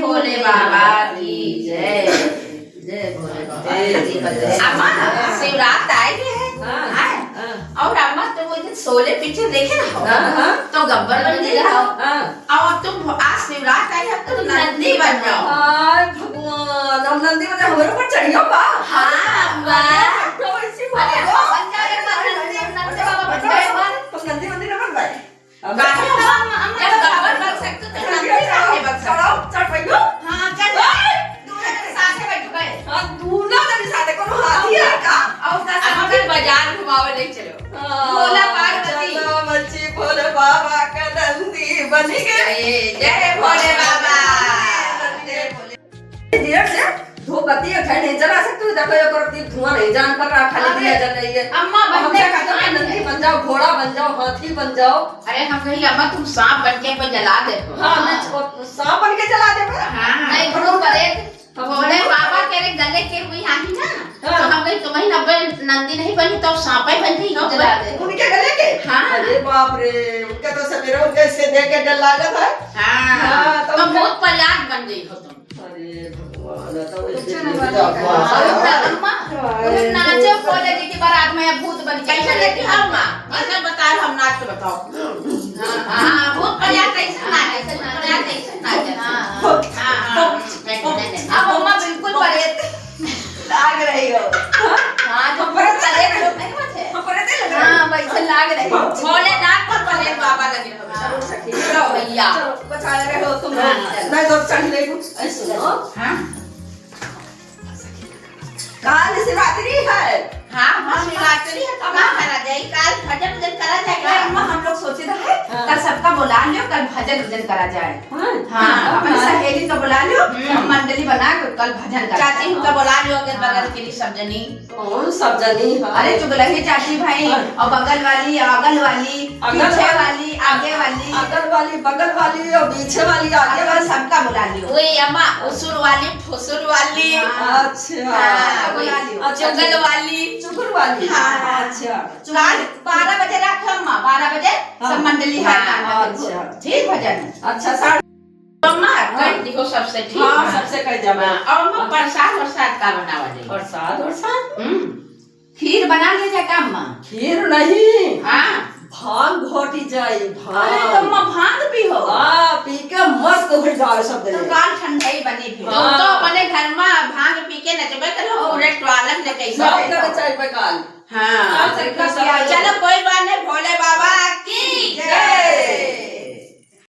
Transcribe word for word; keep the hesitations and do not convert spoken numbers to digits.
भोले बाबा की जय। जय भोले बाबा की जय। अम्मा, शिवरात आए गए है। हाँ, आए? हाँ। और अम्मा, तुम वो दिन शोले picture देखे ना हो? हाँ, हाँ। तो गब्बर बन गई हो। हाँ। और अब तुम आज शिवरात आई, अब तुम नंदी बन जाओ। हाय भगवान, हम नंदी बने, हमारे ऊपर चढ़ियो बा। हाँ, अम्मा। अरे, तो ऐसी अरे, बात। हाँ, बन जाओ, एक बार नंदी, नंदी बाबा बन जाओ एक बार। हम नंदी बंदी ना बन पाए। अब काहे हम, हम जब गब्बर बन सकते तो नंदी काहे बन सकते? चढ़ाओ, चढ़ पाइयो? हाँ, चढ़। ओए! दूल्हा के साथे बैठ गए। हाँ, दूल्हा के साथे कोनो हाथी है का? और का अब साथे? फिर बाजार घुमावे नहीं चलो। हाँ, भोला पार्वती। चलो बच्ची, भोले बाबा का नंदी बन गए। जय, जय भोले बाबा। नंदी भोले। देर से धूप बत्ती है, घर नहीं जला सकते, देखो, ये पर धुआं नहीं जान पड़ रहा, खाली अरे, दिया जल रही है। अम्मा, अब हम बनते क्या कहते हैं, बनते। नंदी बन जाओ, घोड़ा बन जाओ, हाथी बन जाओ। अरे, हम कही, अम्मा, तुम सांप बन के हमको जला दे। हाँ, मैं हाँ। सांप बन के जला दे। हाँ। नहीं, भूत प्रेत, हाँ। भोले बाबा के रे गले के हुई आही ना, हाँ। तो हम कही, तुम्हें नब्बे नंदी नहीं बनी, तो सांपे बन जाई, तो जला दे। उनके गले के? हाँ। अरे बाप रे, उनका तो सवेरे उनके से देख के डर लागत है। हाँ। हाँ, तो तो उनका भूत प्रयाग बन गई हो तुम। अरे भगवान, तो अच्छा, ऐसे ना नहीं बात जाता। करना। अम्मा, अरे तुम नाचो भूत। भोले जी की बारात में, अब भूत बन के कैसे लेके आओ माँ? ऐसे बताओ, हम नाच के बताओ। हाँ, हाँ, भूत प्रयाग कैसे नाचे? भूत प्रयाग कैसे नाचे? हाँ, हाँ, हाँ, हाँ। अब अम्मा बिल्कुल प्रेत लाग रही हो। हाँ, जो हम प्रेत प्रेत लग रहे। लोग नहीं होते? हम प्रेत लग रहे। हाँ, वैसे लाग रही हो। भोलेनाथ पर प्रेत बाबा लगे हो। हाँ। चलो सखी, चलो भैया। चलो, बचा ले रहे हो तुम लोग। हाँ। नहीं तो चढ़ ले कुछ। ऐसे सुनो। हाँ। काल शिवरात्रि है। हाँ, हाँ, शिवरात्रि है, तो का करा जाए? काल भजन उजन करा जाए अरे का? अम्मा, हम लोग सोचे रहे, हाँ। कल सबका बुला लियो, कल भजन उजन करा जाए। हाँ। हाँ, हाँ, अपनी हाँ। सहेली को बुला लियो, हम्म। हम मंडली बना के कल भजन करा चाची, जाए। उनका बुला लियो, अगल हाँ। बगल के लिए सब जनी। कौन सब जनी है? अरे, चुगलही चाची भाई, हाँ। और बगल वाली, अगल वाली, अगल पीछे वाली, वाली, आगे वाली। अगल वाली, बगल वाली और पीछे वाली, आगे अगल वाली। सबका बुला लियो। वही अम्मा, उसुर वाली, फुसुर वाली। हाँ। अच्छा। हाँ, बुला लियो। अच्छा, चुगल वाली। चुगल वाली। हाँ। अच्छा। काल बारह बजे रखो अम्मा, बारह बजे हाँ। सब मंडली है हाँ, गाना अच्छा। देखो। ठीक भजन। अच्छा, साढ़े अम्मा, हाँ। कह दिहो सबसे, ठीक हाँ, बा? सबसे कह दिया हाँ, मैं। और अम्मा, हाँ। प्रसाद, प्रसाद का बनावा जाए? प्रसाद, प्रसाद? हम्म। खीर बना ले जा का अम्मा? खीर नहीं। हाँ। भांग घोटी जाए, भांग। अरे, तो अम्मा, भांग पी हो? हाँ, पी के मस्त हो जाए सब तो दिन। काल ठंडाई बनी भी। हाँ। तो अपने घर में भांग पी के नचबे करो, हाँ। पूरे टोलन ले कैसे सब हो? जगह चाय पे काल। हाँ। हाँ, सही बात है। चलो, कोई बात नहीं, भोले बाबा की जय।